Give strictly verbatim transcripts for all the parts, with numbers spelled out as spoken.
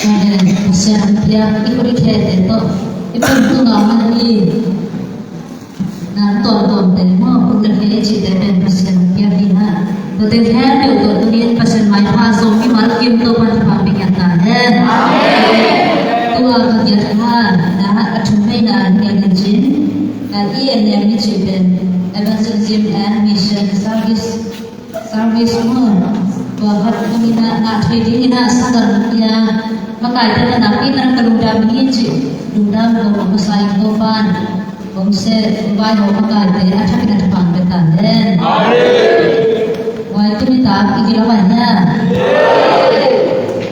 Pasian piak i khut i khete tawh i pum tungah man hi. Na tuamtuamte maw, khut le khe i cihte pen Pasian piak hi na. Tua teng khempeuh tawh tuni in Pasian maipha zong mimal kim Topa'n thupha pia ngiat ta hen. Tua ka giat kha na a thum veina hi a ngen cin, na i en nem i cih pen Evangelism and Mission Service. Service maw, tua khat tuni in ah ngah thei dingin ah sagan pia, makaite na nakpi in ah ka lungdam hi cih lungdam ko masa in Topa'n hong se, hong vaihawm makaite a thakin a thupha pia ta hen. Wai tuni tak i kila mai hia?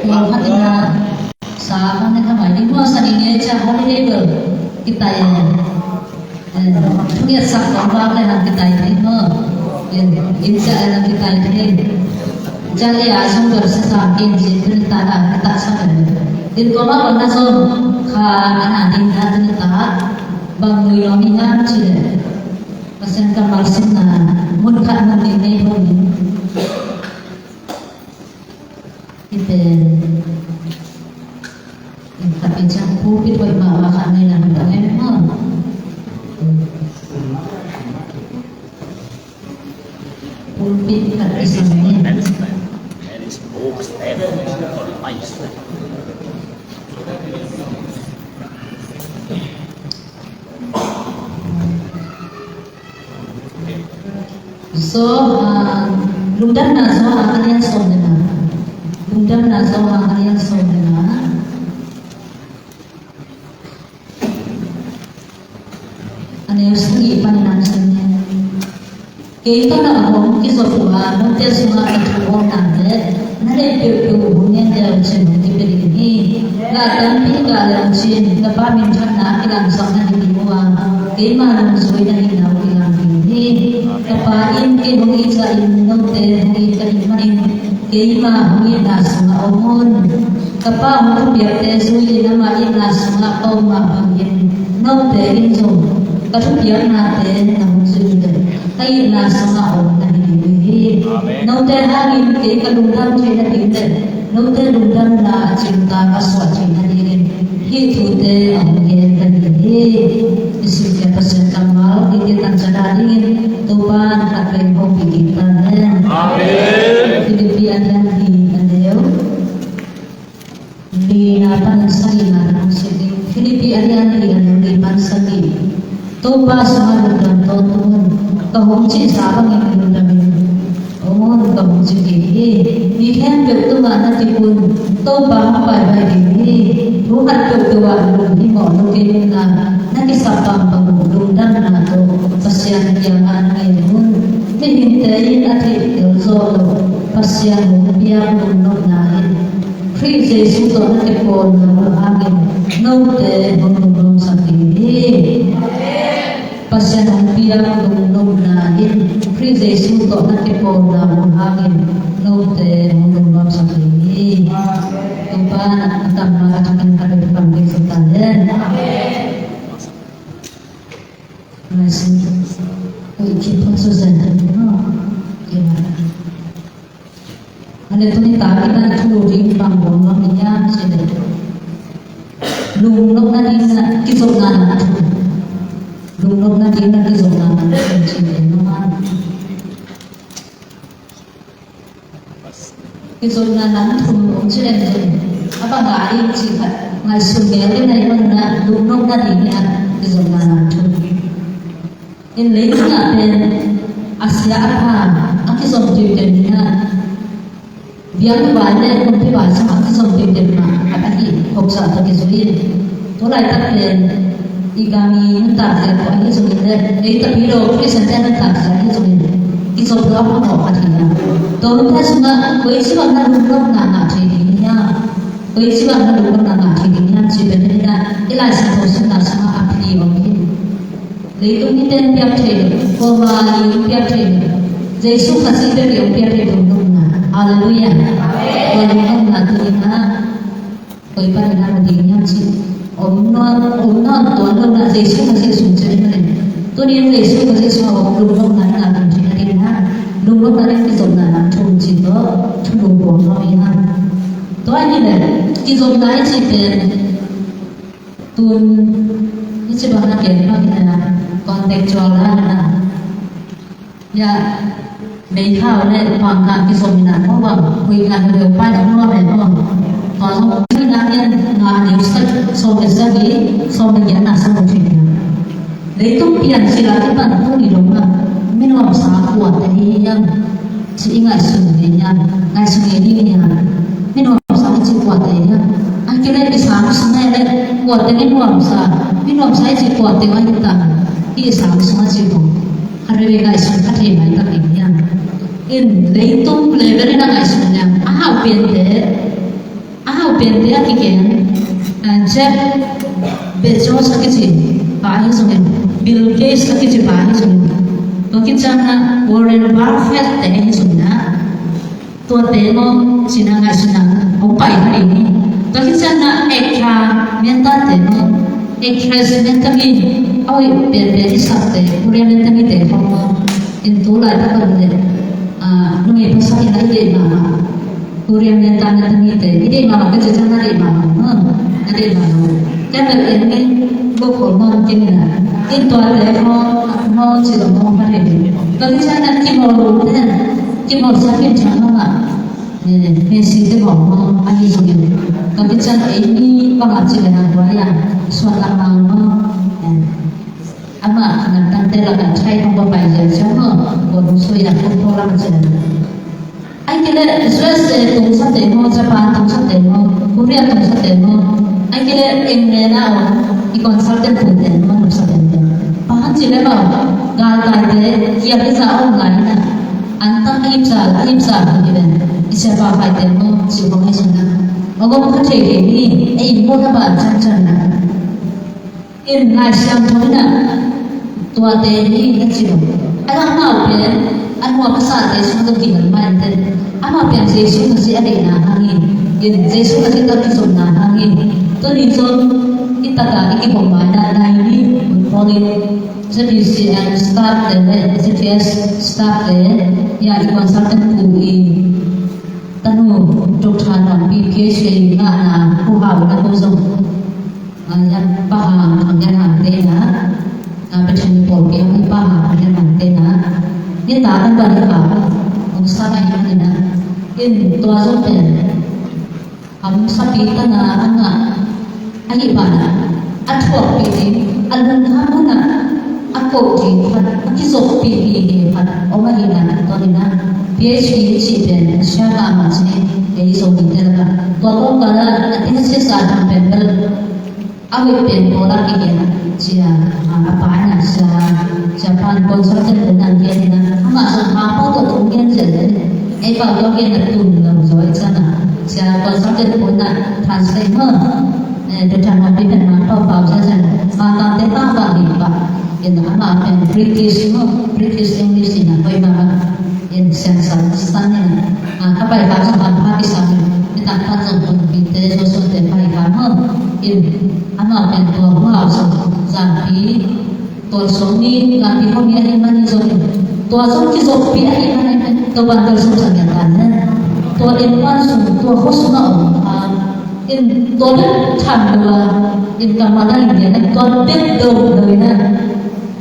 Tua khat in ah sa hong ne kha mai ding maw, sa ni nge cia holiday bel kitai e. Thungetsak kong vak le hang kitai thei maw? Inn ciah le hang kitai thei. Ciah le a sung ber sa sam kin cin tuni ta hang kitak sa le. Inn kong vak na zong kha a na ding na tuni ta bang nui lo ni ngam ci le. Pasian kammal simna mun khat mun ding nei ho ni. Pen in khat in ciang pulpit hoih mahmah khat nei lam dang em maw? Pulpit khat kisam ni. Johan, Lungdamna Johan a lian sawm le nga. Lungdamna Johan a lian sawm le nga. A neu sagih panin a sim ni. Kei tawh na hong kizop uh a, note sungah ka thu awkna le na deih peuhpeuh uh hong ngen leu cin hong kipia ding hi. Gah tampi gah leu cin, ka Pa minthanna a kilangsak na hi ding uh a, keima nungzui na hihna uh kilang ding hi. Ka Pa in kei hong it ciangin note hong it ka hih manin, keima hong itna sungah om un. Ka Pa hong thupiakte zui-in amah itna sungah ka om mah bangin note in zong ka thupiaknate na hong zui uh teh ka itna sungah om na hi ding uh hi. Amen. Note hangin kei ka lungdam theih nading le note lungdamna a cimtak a suah theih nadingin hih thute a hong gen ka hi hi. I simkhiat Pasian kammal hihte tancina dingin Topa'n khatvei hopih ding ta hen. Amen. Filipi a lian li a neu lina panin sagihna hong sim ding. Filipi a lian li a neu li pan sagih. Topa sungah lungdam tawntung un. Ka hong cihsa bangin lungdamin om un, ka hong ci kei hi. Mi khempeuh tungah na kip un. Topa hong baibai ding hi. Thu khat peuhpeuh ah lunghimawh lo kei un la, na kisap bangbang uh lungdamna tawh Pasian kiangah na ngen un. Mihingte in a theih tel zawh loh Pasian hong piak lungnopna in Khrih Jesu tawh na kipawlna uh hangin note hong lungnopsak ding hi. Pasian hong piak lungnopna in Khrih Jesu tawh na kipawlna uh hangin note hong lungnopsak ding hi. Topa na tangma a thakin ka doi pang ding sa ta hen. Amen. Nice. Ui, keep on so zen. No. Keep on. Ane tuni ta kita thu ding bang bang bang ni ya sih deh. Lungnopna ding na kizopna na thu. Lungnopna ding na kizopna na thu sih deh. No man. Kizopna nang thum hong ci leng zong a bang a ding cih khat ngaihsun mel ding na hi bangin ah lungnopna ding hi a kizopna nang thum. In leitung ah pen a sia a pha a kizom deuhdeuh ding ah biakna vai le kumpi vai sung a kizom deuhdeuh mah khat ahi khopsa tawh kizui in. Tua laitak pen i gam i nuntak zia tawh ahi zongin le ei tapi lo Khristian te nuntak zia ahi zongin kizop lo a phamawh khat hi a. Tua nuntak sungah koici bang na lungnopna ngah thei ding hiam? Koici bang na lungnopna ngah thei ding hiam cih pen hi a, i Lai Siangtho simna sungah a phi om hi. Leitung mite in piak thei lo, kuamah in piak thei lo. Jesu Khazih bek in hong piak thei lungnopna. Halleluiah. Tua lungnopna tu in ah koi panin a mu ding hiam cih om nawn, om nawn tuan lo na Jesu Khazih sung ciang hi manin. Tuni in Jesu Khazih sungah om lungnopna in a tung thei nading in ah lungnopna ding kizopna nang thum cih tawh thulu buang lo in ah. Tua hi le, kizopna i cih pen tun i cih bang na ken bang hi na, contextual na na. Ya, meithau le pangkang kizopna ko bang, huih ngan le pai na nuam le nuam. Tua zong huih ngan ngen nga neu sak, sawm le sagih, sawm le giat na sawm le thuih na. Leitung pian sila kipan tuni dong a, mi nuamsa kuate hi hiam? Ci i ngaihsun ve hiam? Ngaihsun ngei ding hiam? Mi nuamsa i ci kuate hiam? An kile i sang sung he le kuate mi nuamsa, mi nuamsa i ci kuate wa hi ta. I sang sung a ci ko. Kha rere ngaihsun kha thei mai tak ding hiam? In leitung level in a ngaihsun hiam? A hau piante A hau piante a kigen, ah, Jeff Bezos a kici pa hi zongin, Bill Gates a kici pa hi zongin, tua kiciangin ah Warren Buffett te hi zongin ah, tuate maw cih na ngaihsutna hong pai hi. Tua kiciangin ah actor Menta te maw, actress Menta mi, a hoih pianpian i sakte, Korea Menta mite khawng maw, in tu laitak a le, ah, numei pasal in a i deih mahmah. Korea Menta, Menta mite i deih mahmah ka ci ciang na deih mahmah, hmm, na deih mahmah. Ken bel en ngen bok khol mawng ken na. In tuate khawng, mawng ci lo mawng ka deih. Tua kiciangin ah kimawl lo ten, kimawl sa kin ciang mawng ah. Eh, Messi te mawng mawng, a hi zongin. Tua kiciangin ei mi bang a ci le hang tua lian, suan lam mang mawng. Eh, amah ngan tangte lakah thai khawng va pai lian ciang mawng, bawlung soi a khawng khawng lam ci le. Ai kile U S A tungsate maw, Japan tungsate maw, Korea tungsate maw, ai kile eng nena om i consultant pute maw, nupsate maw. Pahan cile maw, galtaite kiak i za om lai na. Antang a ipsa, a ipsa pute maw, i siapa paite maw, ci bang i suna. Ogom ka thei thei ni, ei mo na ban chan chan na. In Lai Siangtho in ah tuate hi na ci lo. A amau pen a nuam a sate sung zong kihel mah in ten, amau pen Jesu Khazih a deihna hangin, in Jesu Khazih tawh kizopna hangin, tuni zong i taka i kihong mai na nai ni, Paul in Z B C M staff te le Z P S staff te, ya i consultant pu i tanu Doctor Nuampi P H D ngahna pu hau na ko zong. A, ya, pa hang, hang yan hang te na. A, Bethany pawlpi a, pa hang, hang yan hang te na. Ni ta kan ban ka, ong sa na yan na. In tua zong pen. Am sapi ta na, ang a. A hi ba na. A thuak pi ding, a lungkham hun a. A ko ding khat, a kizop pi ding khat. Ong a hi na, tua ni na. P H D ci pen, a sia ka ma ci. Ei zong ni te la ka. Tua kong ka la, a tin a sia sa thang pen bel. A hoih pen pawl a kigen cia, a, a pa in a sia, sia pan consultant pu in a gen in a, amah zong Mangpau tawh tung gen cia le, ei pau tawh gen a tun lo zaw i ciang a, sia consultant pu in a translate maw, eh, Doctor Nuampi pen Mangpau pau cia cia, Mangkangte pau pau hi pah, in amah pen British maw, British English in a hoih mah mah. In siangsan san in a, a, ka pai kha zong hampha kisam in, i tak khat zong Tuanpite, Joshua te pai kha maw. In amau pen tua hua zong Zampi, Tualsawm ni, Zampi hong i a hi mani zong in, tua zong kizoppi a hi mani, tua ban Tualsawm sang yan tan ne. Tua in pan sung, tua hua sung a om, a, in tua bek tham lo a, in kammal dang in lian, tua bek do lo in a.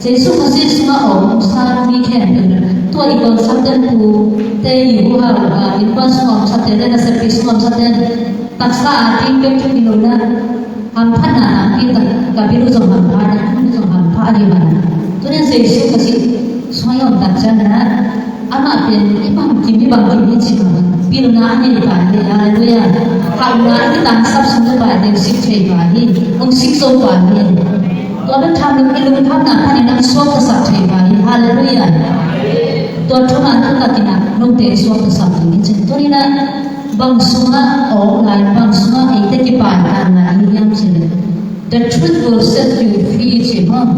Jesu Khazih sungah a omsa mi khempeuh in tua i consultant pute i huhau a, innkuan sungah a omsate le nasepi sungah a omsate taksa a ding bek thu i lo na hamphatna a ding tak ka bil uh zong hampha na, ka bil uh zong hampha a hi man. Tuni Jesu Khazih sungah i om tak ciangin amah pen i bangkim, i bangkim hi ci bang pilna a nei pa hi. Halleluiah. Hauhna i kitangsap sung le pa hi, hong sik thei pa hi, hong sik zo pa hi. Tua bek tham lo i lungkhamna panin nang suaktasak thei pa hi. Halleluiah. Tua thuman thutakin ah note suaktasak ding hi ci. Tuni-in ah bang sungah awk lai, bang sungah eite kipaina ngai hi hiam cih leh, "The truth will set you free," ci maw.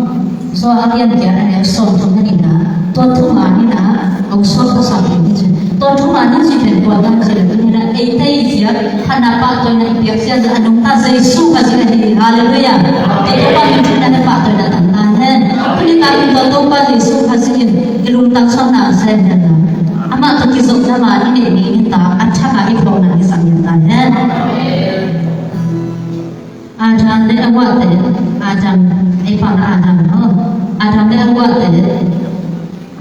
Johan a lian giat a neu sawmthum na nihna, tua thuman in ah hong suaktasak ding hi ci. Tua thuman in cih pen kua hiam cih leh, tuni-in ah eite i ziak phatna pahtawina i piak ciang a nungta Jesu Khazih ahi hi. Halleluiah. Kei Topa min thang in ah pahtawina tang ta hen. Tuni-in ah tua Topa Jesu Khazih in i lungtang suakna sem hen la. Amah tawh kizopna ma i neih ding hi ta, a thak a i phawkna i zang hi ta hen. Adam le Eva te, Adam, ei pa na Adam, no? Adam le Eva te,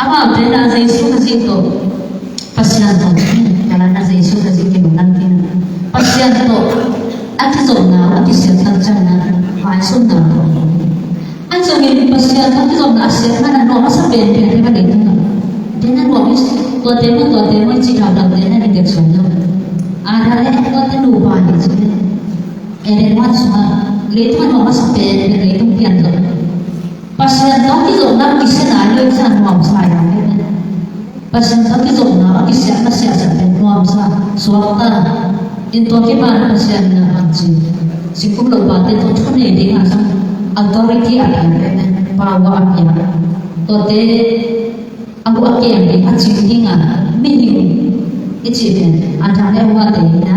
amaute na Jesu Khazih tawh, Pasian tawh, kala na Jesu Khazih kilawm ding kina. Pasian tawh a kizopna, a kisiatna ciangin, vaisumna tawh. Ahi zongin Pasian tawh kizopna a siatna na nuam masa penpen te ka deih tung a. Te na nuam, tuate maw, tuate maw, i cih daudau te na i deih suan lo. Adam le Eva te nupa hi ci le. Eden huan sungah leitung a nuam masa penpen leitung pian lo. Pasian tawh kizopna kisiatna i deih sa nuam sa i deih. Pasian tawh kizopna a kisiatna siatsa pen nuamsa, suakta. In tua kipan Pasian na hang ci. Singkung lopate tawh thunei ding a sang authority a piang pen, power a piang. Tuate a bu a kiang ding a cing ding a mihing i ci pen Adam le Eva te hi na.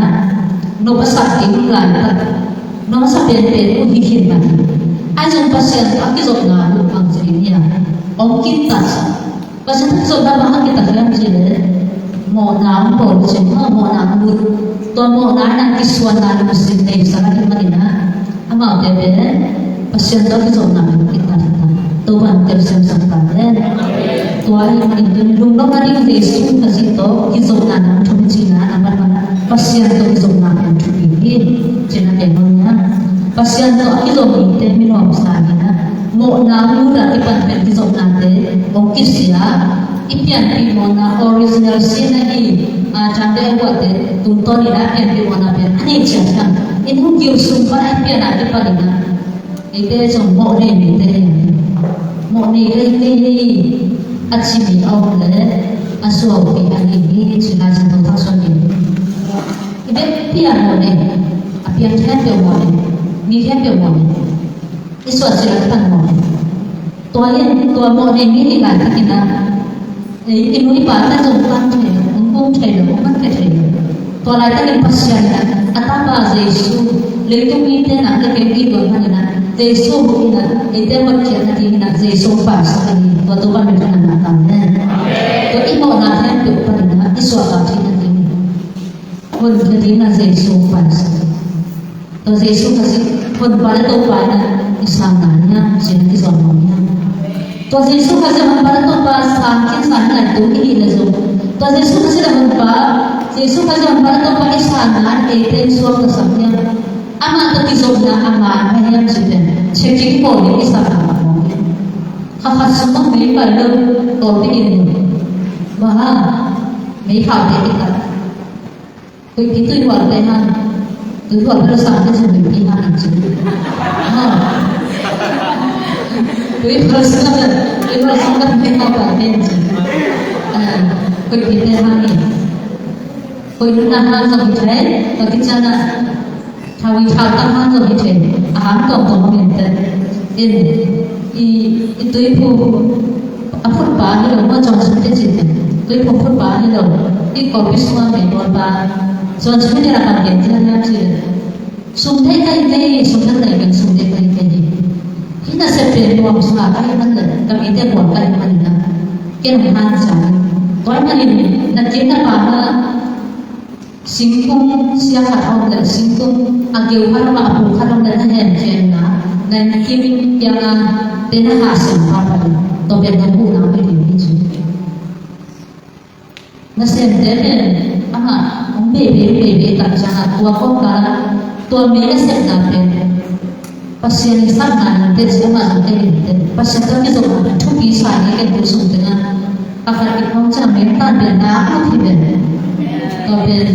Nop a sak ding lai ta. Nop a sak penpen uh hi khin mah hi. Ahi zong Pasian tawh a kizopna uh hang ci ding hi a. Ong kim ta sa. Pasian tawh kizopna bang hang kitak hiam cih leh, mawhna hong bawl cih, mawhna hong lut. Tua mawhna in a kisuanna lungsim nei sak ahih manin a, amaute pen Pasian tawh kizopna hong kitak hi ta. Topa'n telsiam sak ta hen. Tua ahih manin lungnopna ding Jesu Khazih tawh kizopna na hong thupi cihna a, a manman Pasian tawh kizopna hong thupi hi. Cihna pen hong nia. Pasian tawh a kizop mite mi nuamsa hi na. Mawhna hong lut a kipan pen kizopnate hong kisia. I pianpih mawhna original sin ahi, a, Adam le Eva te tungtawn in a pianpih mawhna pen a nei ciatciat. In hong kil sung pan a i pian a kipan in a, eite zong mawh nei mite hi. Mawh nei leilei hi a ci mi a om leh a suahpih ahi hi ci Lai Siangtho thaksuah ni. I bek pian mawh nei, a piang khempeuh mawh nei, mi khempeuh mawh nei. I suah cil a kipan mawh nei. Tua hi, tua mawh nei mi hi laitakin a, ei, i nu i pate zong tan thei lo, hong kung thei lo, hong mankhia thei lo. Tua laitakin Pasian in a, a tapa Jesu, leitung mite na te kei i tuan manin a, Jesu in a, eite hotkhiatna dingin a, Jesu paisak ahi, tua Topa'n bek na na tan ne. Tua i mawhna khempeuh panin a, i suah a thei nading, honkhia dingin a Jesu paisak. Tua Jesu Khazih Honpa le Topa in a i sang nai hiam, cih na kizom nuam hiam? Tua Jesu Khazih Honpa le Topa sang khin sang hi nai tung i hih leh zong, tua Jesu Khazih le Honpa, Jesu Khazih Honpa le Topa i sang nai eite in suakta sak hiam? Amah tawh kizopna a man mah hiam cih pen check in pawl in i sak nai mah mawk hi. Kha khat sung mah mei pai lo, tawlpi in, bang hang, mei khau te i tak. Huihpi tuihual te hang, tuihual peuh sang te zong huihpi hang ang ci. Ha. Tuihual sang te, tuihual sang te huihpi hang ang ci. Ah, huihpi te hang ni. Huihpi na hang zong hi thei, ka kicana. Thawi thau tam hang zong hi thei, a hang tuamtuam a min te. In, i, i tuiphum a phutpa hi lo, maw Johnson te cih te. Tuiphum phutpa hi lo, i kawlpi sungah meibawlpa Johnson te a kan gen ciang hiam cih leh, sum thei ka hi kei, sum thei ka hi kei, sum thei ka hi kei hi. Hih nasep pen nuam sungah ka hih man leh, ka mite buang ka hih man in a, ken hong hanciam in. Tua ahih manin, na kim na pam ah, singkung sia khat a om leh, singkung a geu khat a om a, a pu khat a om leh, na hemkhia in a, na kim in piang a, te na hahsiang pah pah in, tua pen na huhna uh hi ding hi ci. Nasemte pen, amah, hong beibei, hong beibei tak ciang a, tua kawmkal ah, tua mi nasepna pen Pasian in sakna ding te, ci amah zong te ding te. Pasian tawh kizopna thupi sa hi ken tu sung teng ah. Pakhat i phawk ciang mei tan pen nak lut hi pen. Tua pen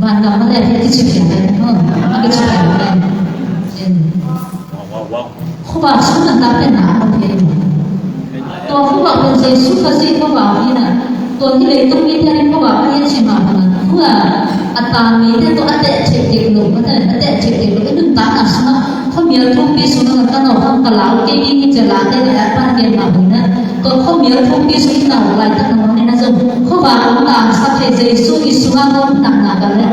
vangam mah leh a kici pian pen, a kici pian pen. Khuavak sung nuntak pen nak lut hi. Tua khuavak pen Jesu Khazih khuavak hi na. Tua hi leitung mite in khuavak a hi a ci mah bangin, khua a ta mite tawh a teh theih kik loh, a teh, a teh theih kik loh. I nuntakna sungah khuamial thumpi sungah ka nawk hang ka lau kei ding hi ci a la te le a pan gen mah bangin a. Tua khuamial thumpi sung i nawk laitak nangawn in a zong khuavak hong tangsak thei Jesu i sungah hong nakna ka le.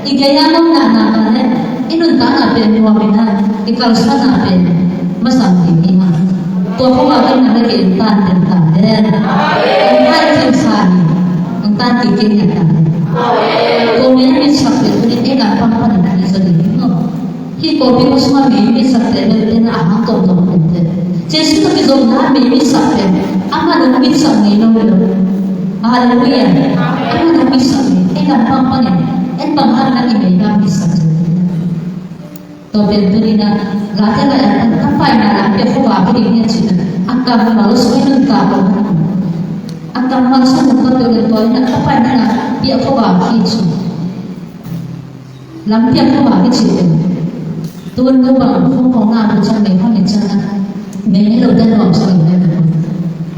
I gei-a nong nakna ka le, i nuntakna pen nuam in a, i kalsuanna pen masang ding hi hang. Tua khuavak in a le gen tan den tan den. Hong thai khin sa hi. Hong Tan ki kei ngiat ta. Ko mi a mitsak pen tuni ei lampang panin a i zaw ding hi maw. Hih kawlpi ko sungah mi mitsakte bel tena a hang tawmtawm a pente. Jesu tawh kizopna a mi mitsak pen amah nung mitsak ngei lo hi lo. Halleluiah. Amah nung mitsak ngei. Ei lampang panin en bang hang na i mei bang mitsak ngei. Tua pen tuni na, Late lai a pan ka paina lampi a khuavak hi ding hi a cih na, a kammal sung i nuntak lo na. A kammal sung nuntak lo na tua hi na, ka paina lampi a khuavak hi ci. Lampi a khuavak hi ci pen. Tun lo bang khong khong na bu cang mei khong mei cang na. Mei lo dan lom sa lo na.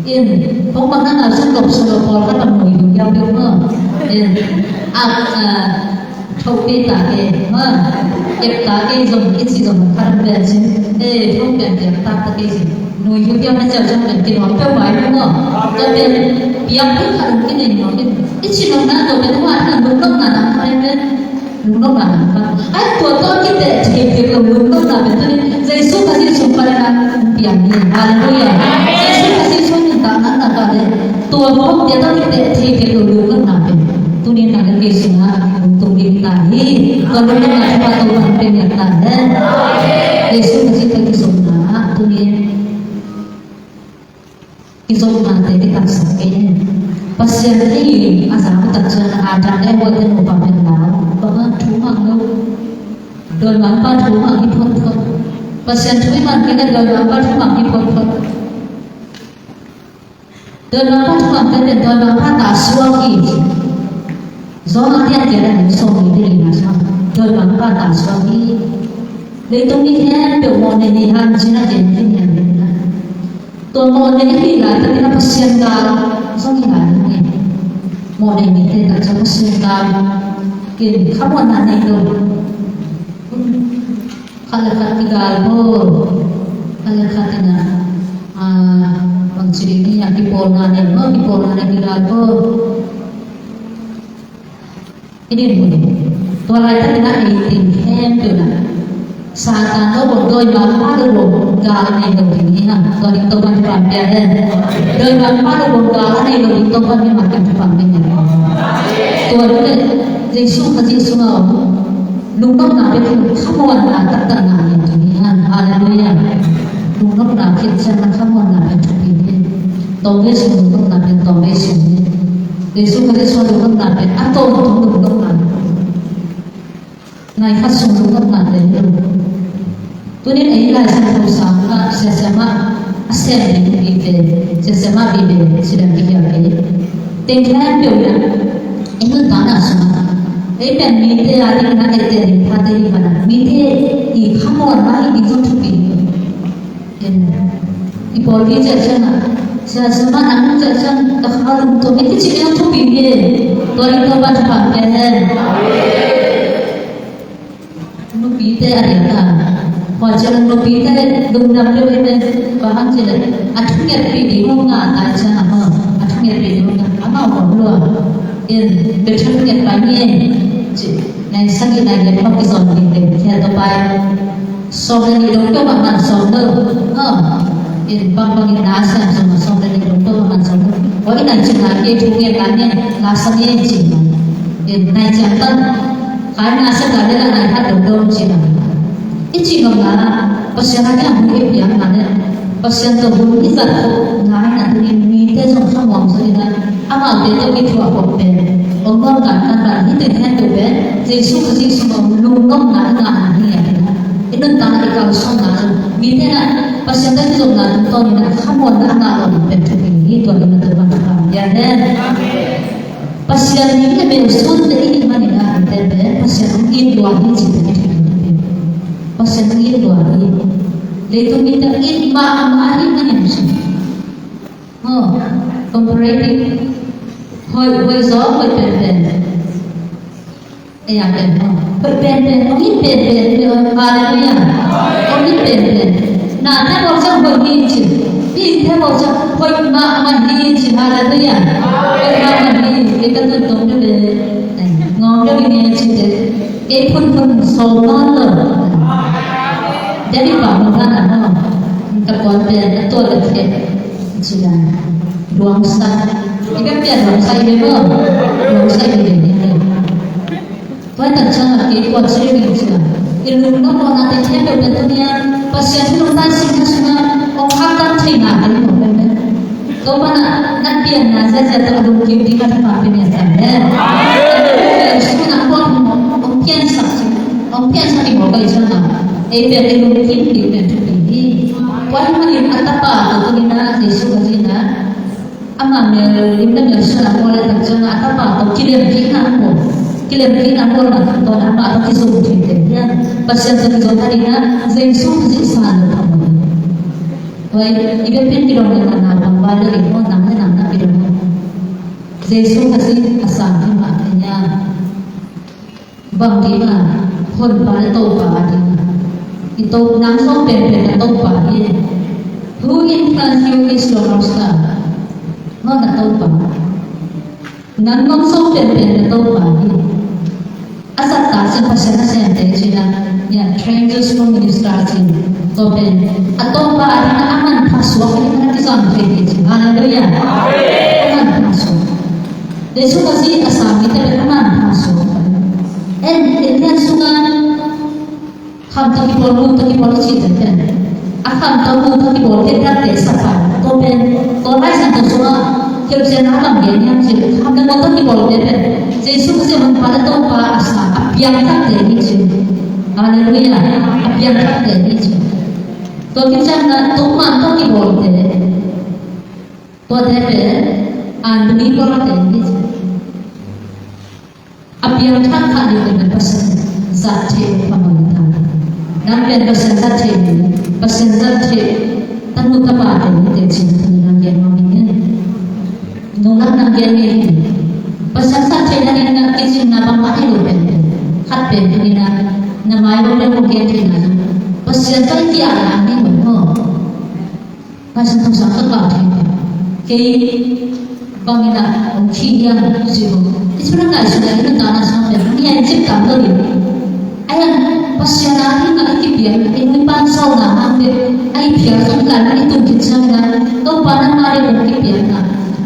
In, khong bang na na cang lom sa lo pawl ka bang mui du yau yau ma. In, a, a, Thokpe ta ke, ha? Kep ta ke zong, i ci zong, khat an bel cin. Eh, thokpe an kep ta ta ke cin. Nui hiu hiu na ciau ciau pen kin hong peuh mai lu maw. Tua pen, piak pen khat an kin nei maw kin. I ci nong na tua pen, hua na lungdamna na khat pen. Lungdamna na khat. Ai, tua tua ki te, te, te, lungdamna pen tu ni. Jesu Khazih sung panin a hong piang hi. Halleluiah. Jesu Khazih sung nuntakna na ka le. Tua khawmte tawh kite theih kei lo lungdamna pen tuni in a na kei sungah hong tung ding ta hi. Tua lungdamna thupha Topa'n hong pia ta hen. Jesu Khazih tawh kizopna ah tuni in kizopnate kitaksak kei in. Pasian thei a zak tak ciang Adam le Eva te nupa pen lau bang a thu mang lo. Dawimangpa thu mang hi photphot. Pasian thu i man kei leh dawimangpa thu mang hi photphot. Dawimangpa thu mang kei leh dawimangpa ta suak hi. Zawng a tiang kei leh sawm hi ding hi na suak. Dawimangpa ta suak hi. Leitung mi khempeuh mawhnei hi hang cih na gen hi ni a ni na. Tua mawhnei hi lai tak in a Pasian gal zong hi lai hi. Mawhnei mite tak ciang Pasian gal in khamuanna nei lo. Khat le khat kigal bawl. Khat le khat in a, a, bangci ding hi a kipawlna nei maw, kipawlna nei kigal bawl. I din hun. Tua laitakin a ei teng khempeuh in a Satan lo bawng dawimangpa lo bawng gal a nei lo ding hi hang. Tua ding Topa'n thupha pia hen. Dawimangpa lo bawng gal a nei lo ding Topa'n mimal kim thupha pia hen. Tua ding le Jesu Khazih sungah om lungdamna pen khamuanna taktak ngah ding hi hang. Halleluiah. Lungdamna khit ciang na khamuanna pen thupi hi. Tawmvei sung lungdamna pen tawmvei sung hi. Jesu Khazih sung lungdamna pen a tawntung lungdamna. Nai khat sung lungdamna pen hi lo. Tunin ei Lai Siangtho sang ah Sia Siam ah a sem ding Bible, Sia Siam ah Bible cidam kihial kei. Teng khempeuh in a ei nuntakna sungah ei pen mite a ding in a ei teel ding thate hi pan a mite i khamuanna hi ding zong thupi hi. I pawlpi ciah ciangin, Sia Siam ah nang ciah ciangin ka kha lungtom hi, kici leng thupi hi. Tua ding Topa'n thupha pia hen. Nupite a diak a, hua ciang nupite lungdam lio hi pen, bang hang cih leh a thungetpih ding hong ngah tai ciangin, a thungetpih ding hong ngah, amau hong lua. In, bia thunget pai ni, ci, nai sagih nai giat hong kizom ding ding, kia to pai. Sawm le nih dong peuhmah man sawm lo. Aw. In bangbang in na sem sawm, sawm le nih dong peuhmah man sawm lo. Aw, in nai cih na kei thu ngen na ngen na sa ngen cih na. In nai ciang tan. Kai na sa ka le la nai khat dong dong cih na. I cih ngam na. Pasian a kiang hun i piang na le. Pasian tawh hun i zat khop na na tu in mite zong khamuang sa in na. Amaute tawh kithuah khop pen. Om bang kan kan ran hi teng hen tu pen. Jesu Khazih sungah lungdamna i ngahna hi a hi na. I nuntakna i kalsuanna zong mite na Pasian tawh kizopna tungtawn in a khamuanna a ngah lo ding pen thupi hi. Tua ding na Topa'n thupha pia hen. Pasian lim le bel suante i hih manin a hihte pen Pasian hong it lua hi cihte i theih ding hi. Pasian hong it lua hi. Leitung mite hong it mahmah ahih manin cih. Aw, comparative. Hoih, hoih zaw, hoih penpen. Ei a pen, aw. Hoih penpen, hong it penpen, hoih, halleluiah. Hong it penpen. Nate bawlsiang hoih hi ci. Pite bawlsiang hoih mahmah hi ci, halleluiah. Hoih mahmah hi, kei ka tun tong deuh le. Ngawng deuh hi nge ci te. Kei phunphun sawm nawn lo. Daddy pa hong hlan a maw. Ka puan pen, a tual a khe. Ci dan. Luangsak. I bek pian lawng sa i bek aw. Lawng sa i bek ni. Tua hi tak ciangah kei kua ci ding ci a, i lungdam mawhnate khempeuh pen tuni-a Pasian thu lungdam singna sungah hong khaktan theihna ding mawh pen pen. Topa na, na pianna ziahziah tawh a lungkim ding a thupha pia niam ta hen. Amen. Hong pian sungah kua hong piansak, hong piansak i mawh pai ciangah ei pen i lungkim ding pen thupi hi. Tua ahih manin a tapa tawh tuni-a Jesu ka zina Ama mel lim le mel suan a bawl le tak ciangin a tapa tawh kilem kikna bawl, kilem kikna bawl na tawh ama tawh kizom thei te hiam? Pasian tawh kizom kha ding a, Jesu Khazih san lo phamawh. Tua i biakinn kidong le na, na bang vai le ring maw, nam le nam na kidong maw? Jesu Khazih a sang hi mah thei hiam? Bang ding a, Honpa le Topa a ding a. I to, nang zong penpen na Topa hi. Who in front you is your master. Maw, na Topa. Nang nong zong penpen na Topa hi. A zat tak ciang Pasian nasemte cih na, ya, strangers for minister cih. Tua pen a Topa a ding a, a manpha suak a ding a na kizang thei hi cih. Halleluiah. A manpha suak. Jesu Khazih a sang mite pen a manpha suak. En, en lian sungah kham tawh kibawl, nu tawh kibawl i cihte pen, a kham tawh nu tawh kibawl khedkhate sapa, tua pen, tua Lai Siangtho sungah hilhcianna a bang gen hiam cih leh, kham le nu tawh kibawlte pen Jesu Khazih Honpa le Topa a sang a piangthakte hi ci. Halleluiah. A piangthakte hi ci. Tua khit ciangin a tukman tawh kibawlte, tuate pen Anthony Paul te hi ci. A piangthak khat ding pen Pasian zat theih uh kha mah hi ta. Nang pen Pasian zat theih uh, Pasian zat theih tanu tapa te hi te cih na tuni nang gen mah hi. Nunglam nang gen hi. Pasian zat theih na ding na kicinna bangmah hi lo pen pen. Khat pen tuni na, na mai lo le kong gen theihna zong Pasian zat theih a na hi lo maw? Lai Siangtho sang ka kah thei. Kei bangin ah hong khih hiam cih hong, i cih na ngaihsut a, i nuntakna sung pen hong hiam cih tam lo ding. Ahi hang Pasian a ding a i kipiak, i nu i pa sawlna hang pen a i phial zong i lai mun i tung khit ciangin ah, Topa nangmah ding hong kipiak na,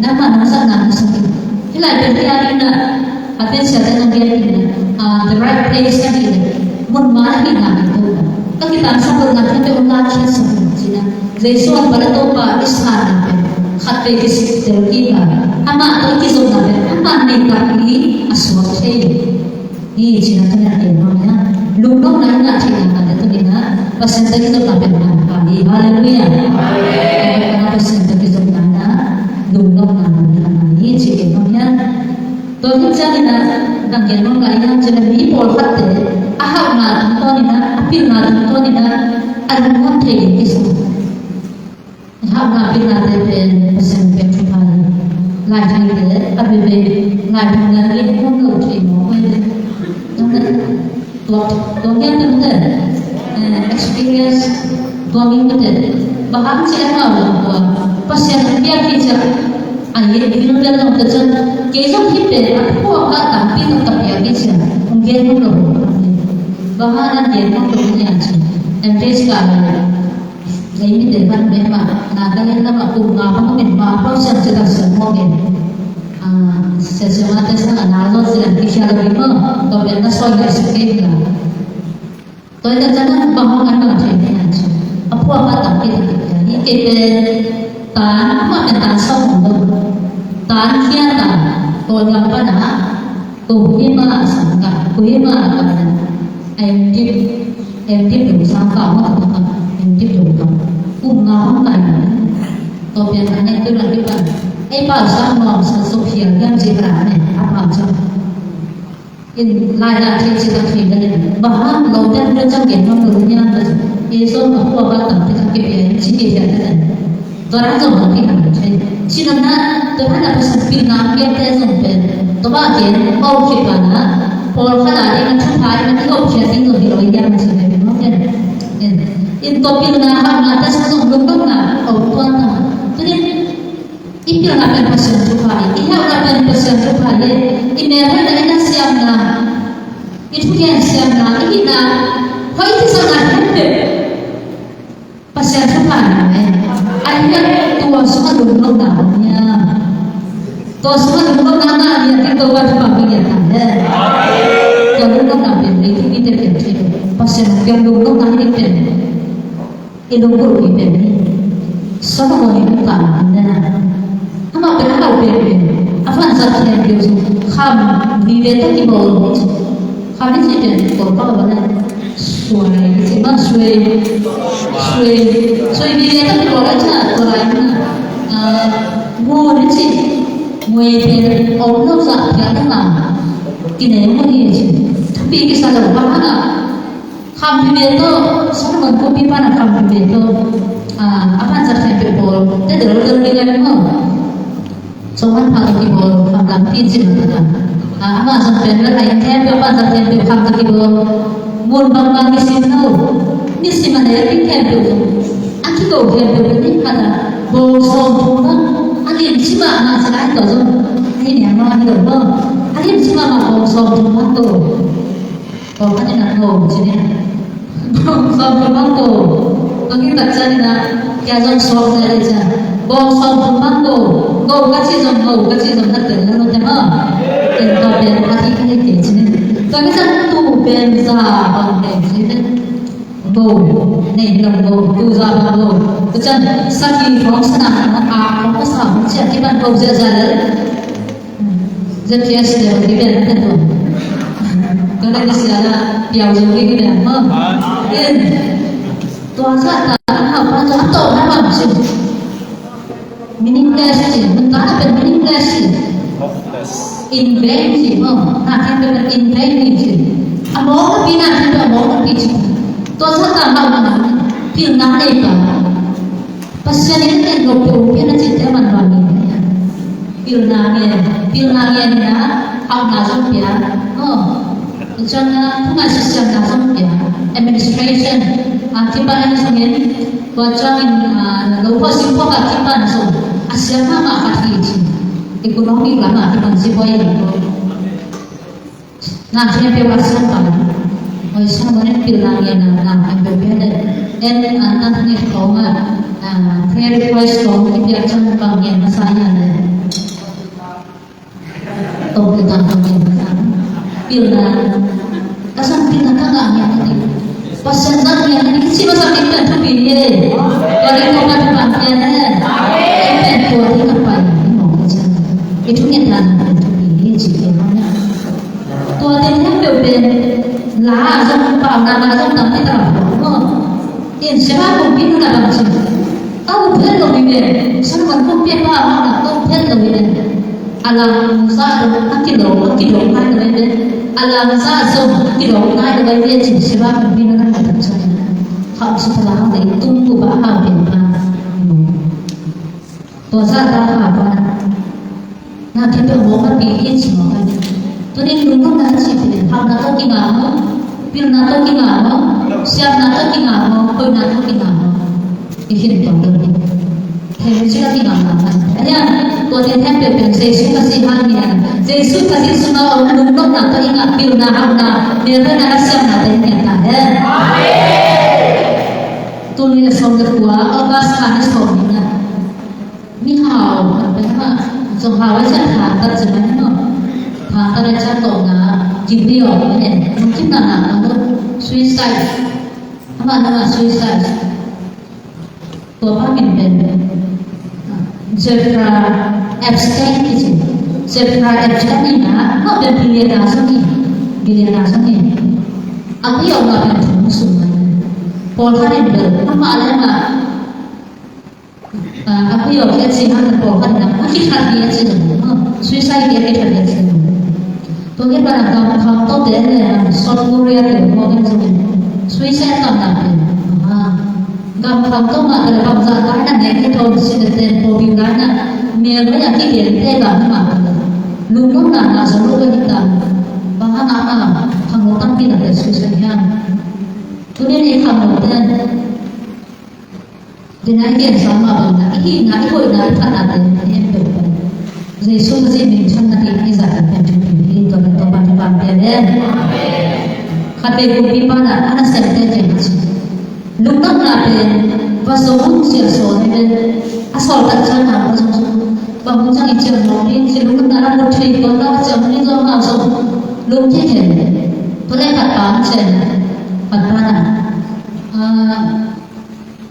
nangmah nong zatna hong sak in. Hih lai pen hih a ding na, a pen siate nong gen ding na, ah, the right place na ding na, mun ma na ding na ding na. Ka kitangsap lo na, ka pen hong lakkhiatsak in cih na. Jesu Honpa le Topa i sanna pen khat vei kisik tel kik a, amah tawh i kizopna pen amah neitak i a suak thei hi cih na tuni a gen mah hi a. Lungnopna i ngah theihna khat le tuni na Pasian tawh i kizopna pen a ngai hi. Halleluiah. Amen. Pasian tawh kizopna na lungnopna na ngai hi cih gen mah hi a. Tua hi ciangin a, nang gen mah ngai hiam cih leh mi pawlkhatte a hauhna tungtawnin a, a pilna tungtawnin a, a lungnuam thei ding kisam. Hauhna pilnate pen Pasian pek thupha hi. Laithei te a bebe, laithei na gen nuam lo thei mawk hi. Tua, tua ngiat te mute, eh, experience tua ngiat mute. Bang hang ci a hau lo tua Pasian a piak hi ciang a ye bil bel long te ciang kei zong hi pen a pua ka tampi tak ka piak hi ciang hong gen nuam lo. Bang hang na gen nuam lo hi a ci. Em te ci ka lo. Ei mite hmanh mah, Nagaland lamah kum nga bang min ma pau siang ci tak siang mawk in. Ah, sia siang a te sang a na lo ci lan ki khia lo ding maw, tua pen na soi lai sak kei hi la. Tua hi tak ciang bang hong an bang thei ni an ci. A pua pa tam kei tak kei hi kei pen tan, amah pen tan sawm hong lo. Tan khia tan, tua niam pan a, Kohima a sang ka, Kohima a ka na, a em dip, em dip dong sang ka, ma ka ka, em dip dong ka. Kum nga hong kai na. Tua pian na ne tu la dip pan. Ei pa sang nuam sang sop hial hiam ci ka ne, a pa sang. In lai la thei ci ka thei na ne. Ba hang lo ten lo chang gen hong lo niam ka. Ei so ma kua ba tam te ka ke pian ci ke hial na ne. Tua dan zong hong kiham thei. Ci nopna, tua dan a Pasian pilna a piakte zong pen, tua bang gen, hong kipana, pawlkhat a ding a thupha ding a kihopkhia ding zong hi lo hi a, Pasian pen hong gen. In tua pilna hauhna te sa zong lungnopna, hong tuan ta. Tuni, i pilna pen Pasian thupha hi, i hauhna pen Pasian thupha hi, i melhoihna, i na siamna, i thugen siamna, i hihna, hoih kizopna hi. Pasian thupha na e. Ahi hang tua sungah lungnopna om hiam? Tua sungah lungnopna ngah ni a, Topa thupha hong pia ta hen. Tua lungnopna pen leitung mite pen thei lo. Pasian a piak lungnopna hi pen i lunggulhpi pen hi. Solomon in nuntakna hong gen a, amah pen a hau penpen, a vanzat khempeuh zong kham vive tawh kibawl hi ci. Kham i cih pen Kawlpau a bang a, suai i cih mah, suai, suai, suai vive tawh kibawl a ci a, tua lai in a, ah, ngun i cih, muai pen om lo zah phial ding a, kinei ngun hi ci. Thupi kisa lo bang a, kham vive tawh, Solomon kumpipa in a kham vive tawh, ah, a vanzat khempeuh bawl, te del del ding a maw. Sawm man pha tawh kibawl, kham lampi cih mah takah. Ah, amah zong pen bel a inn khempeuh, a vanzat khempeuh kham tawh kibawl. Ngun bangbang nisim lo, nisim a nek ding khempeuh zong, a kigo khempeuh pen ni khat a, bawng sawmthum bang, a limci mahmah ci lai tawh zong, a hi niam a hi lo maw. A limci mahmah bawng sawmthum bang tawh. Bawng khat in a ngo ci ni. Bawng sawmthum bang ngo. Bang in tak ciang in a, kia zong suak zia le ciang. Bawng sawmthum bang ngo. Ngo ka ci zong, ngo ka ci zong na tel na lo te maw. Tel ka pen a thi ka hi kei ci ni. Tua mi zang tu pen za bang nei ci ni. Ngo. Nei lo ngo. Tu za bang ngo. Tua ciang sakhi khawng sana a khawng ka sa khawng ciang kipan ngo zia zia le. Z P S le ki bel na tua. Ka le sia la piau zo ki bel ma. In. Tua sa ta ha pa ta to na ma si. Meaningless si. Mun ta na pen meaningless si. In vain si ma. Na kan pen in vain si. Amo ka pi na kan amo ka pi si. Tua sa ta ma ma. Pil na le pa. Pasian in ken lo pe u pen a cih te man bang in. Pilna ngen, pilna ngen in a, hauhna zong pia. Oh. Tua ciang a, thu ngaihsut siamna zong pia. Administration, a, kipan in zong in, tua ciang in, a, lo khua sim khua ka kipan zong, a siam mahmah ka hi ci. Economic lam a kipan zi buai in. Ngah khempeuh a siam pah. Oi, siam mawk in pilna ngen a, ngah khempeuh pia le. En, a, na nget khawng a, a, prayer request khawng i piak ciang bang ngen masa hiam le. Tawh pilna bang ngen masa. Pilna. Ka sang pilna ka ngah ngen a ding. Pasian zat ngen a ding. Ci masa ding pen thupi hi. Tua ding kong ka thupi hi. Pen tua ding ka pai. Mawk ka ciang. I thu ngen dan pen thupi hi. Ci ke hang na. Tua teng khempeuh pen la zong, pauna la zong tam hi ta lo maw. In Sheba kumpi nunah bang ci, a up het lo hi ven. Solomon kumpipa a hauhna a up het lo hi ven. A lamzah zong a kidawk, a kidawk nai lo hi ven. A lamzah zong a kidawk nai lo hi ven ci Sheba kumpi nunah bang ci. Khauh ci ta la hang dei tung tu ba hau pen pa. Tua zah ta kha pa na. Na khempeuh mawk a pi hi ci mawk a. Tuni lungnopna cih pen hauhna tawh kingah maw, pilna tawh kingah maw, siamna tawh kingah maw, hoihna tawh kingah maw. I khin tuan deuh hi. Thei ci a kingah ngah maw. A hian, tuate khempeuh pen Jesu Khazih hang hian. Jesu Khazih sunga om lungnopna tawh i ngah pilna hauhna, melhoihna siamna te hi ngiat ta hen. Tuni le sawm le kua, August kha ni sawm ni na. Mihau, kan pen hmah, zong hau a ciang thangtat ci mai maw. Thangtat a ciang tawpna, kip ni awk ni nen, nung kip na na maw, suicide. Amah nungah suicide. Tua pa min pen, Jeffrey Epstein kici. Jeffrey Epstein in a, amah pen billionaire zong hi, billionaire zong hi. A pi awk na pen thum sung mai. Pawlkhat in bel, amah le amah, Ah, a pi awk hi a ci hang pawlkhat in a kikhat hi a ci lo. Suicide hi a kikhat hi a ci lo. Tua hi pan a gam kham tawh te le South Korea te maw kan zong in suicide tam na pen. Ah, gam kham tawh mah te le bangzah tai na nek hi thawn si le ten pawh bing lai na mel mai a kikhen te gam hi mah te le. Lungnopna ngah zo lo hi tam. Bang hang a khangno tampi na te suicide hiam. Tuni ni khangno te. Denai gen sa mah bang na, i hihna, i hoihna, i phatna te, i en peuhpeuh. Jesu Khazih min thang na hi, i zat in pen thupha hi, tua pen tua pan thupha pia le. Khat vei kumpipa na, a nasem te gen a ci. Lungnopna pen, va zong sia sawl hi pen, a sawl tak ciang na, va zong zong. Bang hong ciang i ciang mawk ding ci, lungdamna lam ut thei tuan lo a ciang hong in zawh ngau sawm. Lungkia khen. Tua leh khat pa hong ciang, khat pa na, ah,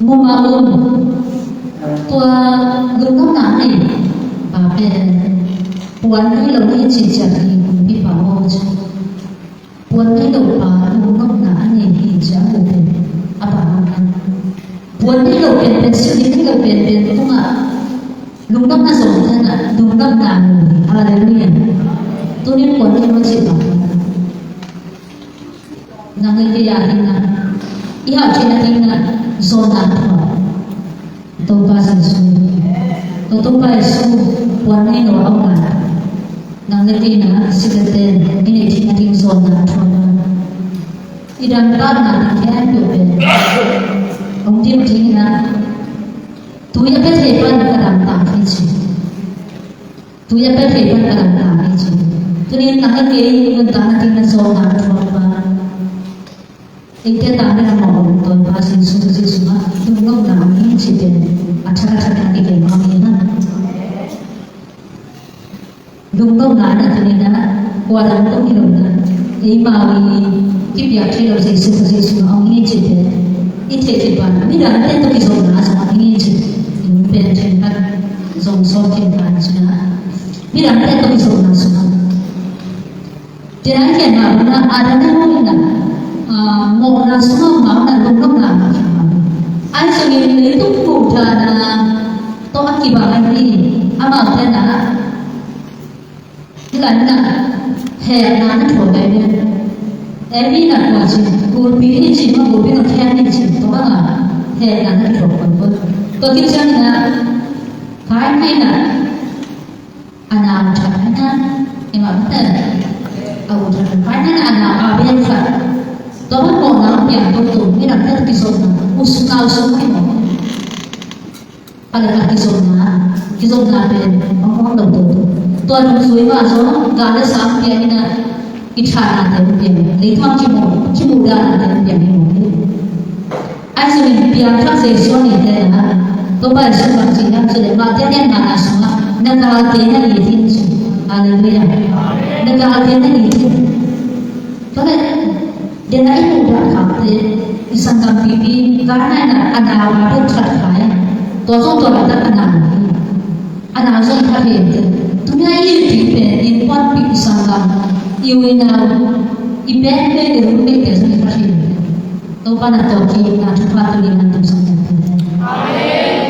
muma um. Tua lungdamna nei pa pen puan nei lo ni ci ciang hi kumpipa maw ci. Puan nei lo pa lungdamna a nei hi ci a mu pen a pa mawk na. Puan nei lo penpen, silh nei lo penpen tungah lungdamna zong tana lungdamna mu hi. Halleluiah. Tunin puan nei lo ci pa. Nang le kei a dingin, i hauh theihna dingin, zawnna thuak. Topa Jesu. Topa Jesu, puan nei lo a om lai. Nang le kei na, sitete, i neih theihna ding zawnna thuak. I dam pahna ding khempeuh pen hong dim dingin, tui a pia thei pan ka dam pah hi ci. Tui a pia thei pan ka dam pah hi ci. Tunin nang le kei nuntakna dingin zawnna thuak pa. Eite tangin a mawh om Topa Jesu Khazih sungah lungnopna om hi ci pen a thak a thak a kigen mawk hi hang. Lungnopna na tunin a kua dang tung hi lo na, eimau i kipiak thei lo Jesu Khazih sungah om hi ci pen i theih khit pan midangte tawh kizopna sungah om hi ci. I hong pen theih khat zong sawm khin pan ci na, midangte tawh kizopna sungah Tua ahih ciangin Adam le Hawa in, ah, mawhna sungah mawhna, lungnopna mah khin mah. Ahi zongin leitung muhdahna tawh a kibang ahi, amaute na, hih lai na, hehna na thuak ahi ve. Eve na kua cin, gulpi hi cin, ma gulpi na khen hi cin, tua bang a hehna na thuak ahi ve. Tua khit ciangin, Kain in, a nau that hi na, i mah bang a, a u that hi na, a nau Abel that. Tua bang mawhna piang toto, midangte tawh kizopna, u sung nau sung hi maw. A le khat kizopna, kizopna pen hong hong lo toto. Tua nung sui mah zong, gal le sang piang in a, i thatnate hong piang, leitang kimu, kimuhdahna te hong piang hi maw. Ahi zongin piangthak Jesu a neite na, Topa Jesu bang ci hiam cih leh, Matthai lian ngana sungah, na galte na it in ci. Halleluiah. Na galte na it in. Tua leh, den a i muhdah khakte, i sanggam pipi, Kain in a nau Abel that kha hi. Tua zong tua laitak a nau hi. A nau zong that hi. Tuni a i it ding pen, innkuanpih, i sanggam, i u i nau, i pengpeng, i roommate te zong i that hi. Topa na tua ki-itna thupha tuni na tung sang ta.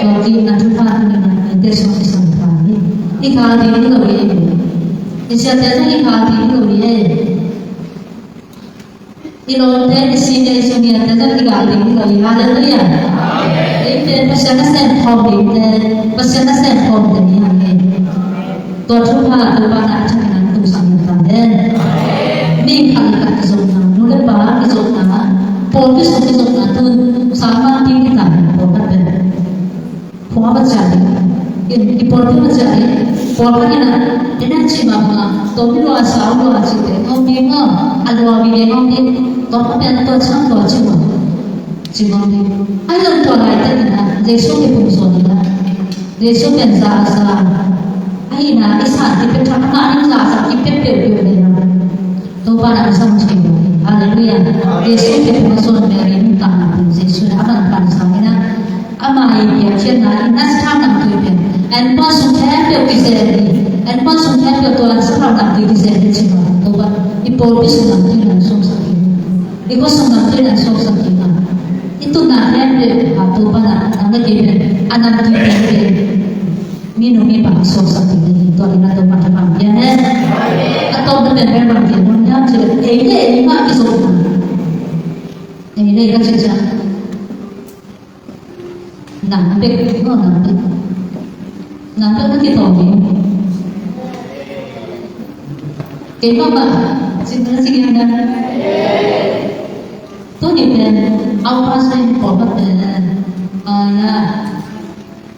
Tua ki-itna thupha tuni na tung sang ta hi. I kal ding hi lo hi. I siate zong i kal ding hi lo hi. I lawmte, i senior, i juniorte zong i kal ding hi lo hi. Halleluiah. Eite Pasian nasem khawm dingte, Pasian nasem khawmte hi hang hi. Tua thupha Topa na a thakin a tung sang ta hen. Mi khat le khat kizopna, nu le pa kizopna, pawlpi sung kizopna, tun sang man ding hi ta hen, pawlkhat pen. Khua va ciah ding. I, i pawlpi va ciah ding. Pawlkhat in a, en a ci mahmah, tua mi lua, sau lua cihte ngawng ding maw, a lua mi le ngawng ding. Tua pen tua ciang tua ci maw. Ci ngawng ding. Ahi zong tua laitak in a, Jesu kiphum zawn in a. Jesu pen za a za. Ahi na, i sa kipia thak, amah in za a za kipia peuhpeuh hi na. Topa na a zang thei lo hi. Halleluiah. Jesu kiphum a zawn Mary nuntakna pen Jesu na a manpha zang in a. Ama i piakkhiatna in Nazareth namtui pen. An pan sung khempeuh kizel hi. An pan sung khempeuh tua Nazareth namtui kizel hi ci ma. Topa i pawlpi sung namtui na sung sak hi. I khua sung namtui na sung sak hi na. I tutna khempeuh a Topa na, nang le kei pen a namtui pen pen. Minu mipa suaksak ding hi, tua ding a Topa thupha pia hen. A tawpna pen pen bang ding hun hiam cih leh, ei le ei mah kizopna. Ei le ka cih ciang. Nang bek, no nang bek. Nang bek na kitawng ding. Keimah mah, cih na cih hiam na. Tuni pen, au pa sai pawlkhat pen, ah, ya.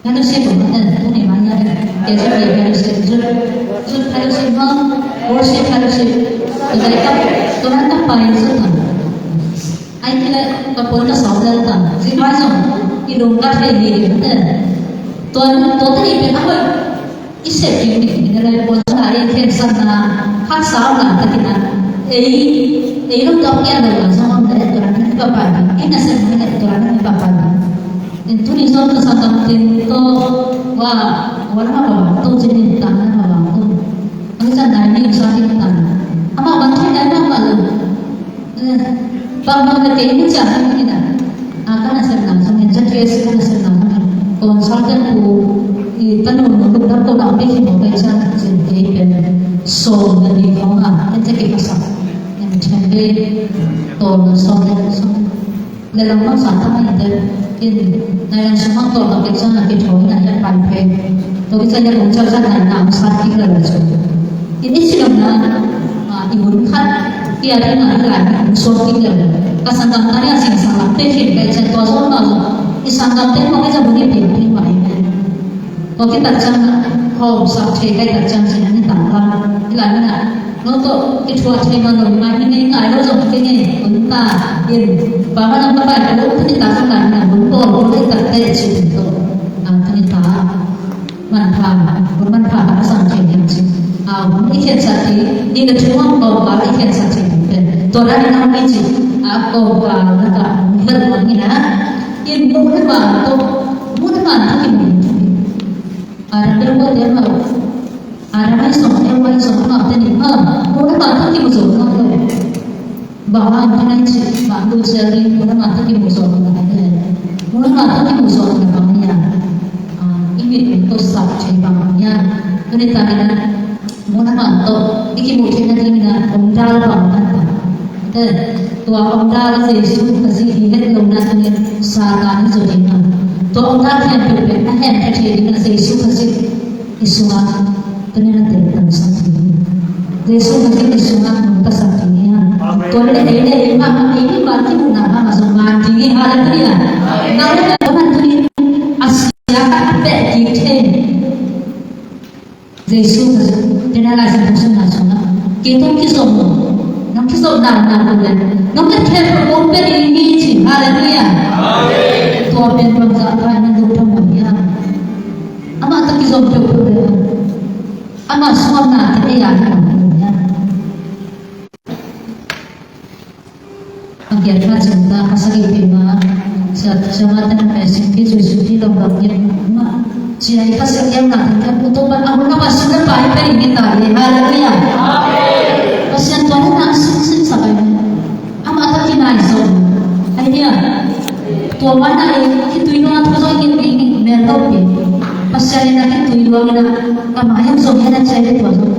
Fellowship om maw, tuni mah hiam, casual fellowship, youth, youth fellowship maw, worship fellowship, tua dan tawh, tua dan tawh pai zong tam. Ahih kei leh ka puan ka sawm lel tam. Tua pai zong i lungkhat thei hi ding maw. Tua, tua teh pen a hoih. I sep ding ding in a lai puan sa lai, i khensatna haksa om lai takin a, ei, ei lo tawh kian lo lai zong om lai, tua lai i papai ding, ei nasepna lai tua lai i papai ding. In tuni zong ka sanggam ten tawh, wa, wa lama bawang tawh, cin in tang lama bawang tawh. Ang san lai ni sa tin tang. Ama bang thin lai ma ma lo. Bang bang le kei mi ciang hi na. A, ka nasepna zong in, Z T S ka nasepna zong in, consultant pu i tanu nu lukdam ko na pe hi mo, kei ciang cin kei pen sawm le ni khong a, en ciang kei ka sa. En ciang kei tawm le sawm le sawm le lam khong sa ta ma in te. In nai lam sum khong tawm le kei ciang a kei thawh na ya pai pen. Tawh kei ciang ya kong ciang sa nai na sa kik le la sum. I, i si lam na, a, i mun khat, i a ding a i lai mun suak ding le. Ka sanggam ta ni a sing sang lam te khin kai chan tua zong ma zong. I sanggam te ma kai chan mun i pin pin ma i ne. Tua ki tak chan na, hom sak thei kai tak chan chin ni tang ka. I lai mun a. Lo to, i thua thei ma lo ma i ne ngai lo zong ki ne, un ta, in. Ba ma lam ka bai ka lo, tu ni ta ka lai na, mun bol, bol i tak te chin to. A, tu ni ta. Manpha, hun manpha khat a zang thei ding ci. A, hun i khensat ding, i na thu hong kawm kal i khensat thei ding pen. Tua dan in a hong i ci, a kawm kal na ka hong help mah hi na. In muh na man tawh, muh na man tawh kimu ding. A, ram deuh mawh deuh mawh. A, ram ai sawm deuh ai sawm mawh te ni mawh. Muh na man tawh kimu zo mawh deuh. Bang hang ka nai cih, bang tu sia ding, muh na man tawh kimu zo na nai le. Muh na man tawh kimu zo na bang hia. Ah, i mit in tawh sak thei bang hia. Tuni ta in a, muh na man tawh i kimu thei nading in a, hong dal bang hia ta. Te, tua hong dal Jesu Khazih hi het lo na tuni Satan hi zo ding a. Tua hong dal khempeuh pen a hempha thei ding a Jesu Khazih i sungah tuni na teltansak ding hi. Jesu Khazih i sungah nungtasak ding hi hang. Amen. Tua leh ei le ei mah, ei le ei mah kimuhna mah zong man ding hi. Halleluiah. Amen. Nang le nang tuni a sia khat a peh kik thei. Jesu Khazih tuni Lai Siangtho simna sungah kei tawh kizom lo. Nang kizom nang nang lo le nang le khen lo pia ding hi ci. Halleluiah. Amen. Tua pen bangzah pai na duh thong mah hiam. Amah tawh kizom peuhpeuh le amah suamna te ei a hi bang hi a. A kiat kha cin ta, a sagih peuhmah sia, sia mah te na pe singpi zui singpi lom lom ngiat mah. Cia i Pasian kiang na te te pu to pan a hun na pa sung na pa i pe ring ngiat ta hi. Halleluiah. Pasian tua na nang sing sing sa pai. Amah tawh kinai zong. Ai dia. Tua mana i khitui nua thu zong in i mel lo pi. Pasian in a khitui nua in a kama yang zong in a chai le tua zong.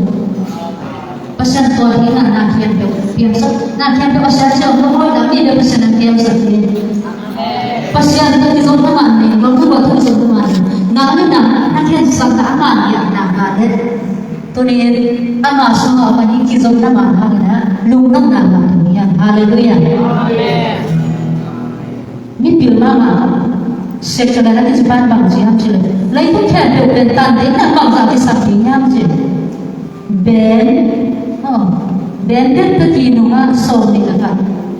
Pasian tua hi na na khian peuh piang sak. Na khian peuh Pasian sia lo hoi lam ni peuh Pasian a khian sak ni. Pasian tua kizong na man ni, lo tu ba tu kizong na man ni. Na ni na, na khian sak ta man ni a na ka le. Tuni in ama sungah a pan i kizopna man hangin a lungnopna ngah tuni hiam. Halleluiah. Mipil mahmah secular a kici pan bang ci hiam cih leh leitung khempeuh pen tan ding na bangzah kisap ding hiam cih leh bem, oh, bem pekpek i nungah sawm nih le khat.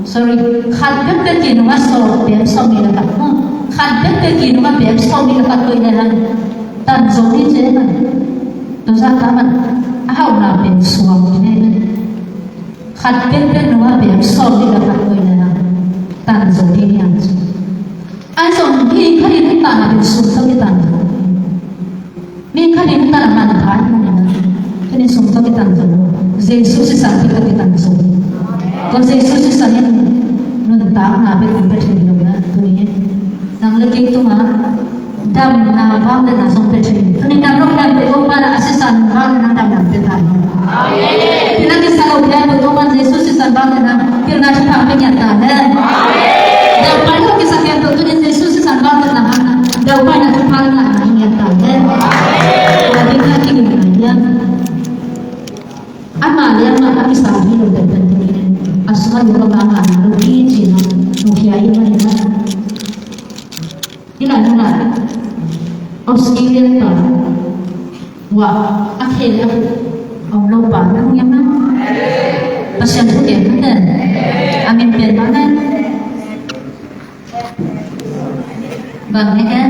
Sorry, khat pekpek i nungah sawm, bem sawm nih le khat. Oh, khat pekpek i nungah bem sawm nih le khat koih le hang. Tan zo ni ci e man. Tua zah ta man a hauhna pen suang hi ne man. Khat pekpek nungah pen sawm dih le khat koih le hang. Tan zo dih ni hang ci. Ai zong mi khat in hih tanah pen sum tawh kitan zo. Mi khat in hih tanah man thai man in a. Khat in sum tawh kitan zo. Jesu sisan tawh kitan zo. Tua Jesu sisan in nuntakna bek in bek in lo na tuni in. Nang le kei tungah damna vangliatna zong pia thei. Tuni dam lo khempeuh Topa na a sisan vangliatna damna pia ta hi. Amen. Pi na kisa lo khempeuh Topa Jesu sisan vangliatna pilna thupha pia ngiat ta hen. Amen. Daupai lo kisa khempeuh tuni Jesu sisan vangliatna hang daupai na thupha ngahna ngiat ta hen. Amen. Tua ding na kiging na hiam. Ama le ama a kisa hi lo deuh pen tuni a sungah lo ngah ngahna lo kicina lo khia i mah hi mah. Hih lai hih lai. Australia pa. Wah, a khel a om lo pa na hong hiam na. Pasian thu gen na ten. A min pen bang na. Bang na ken.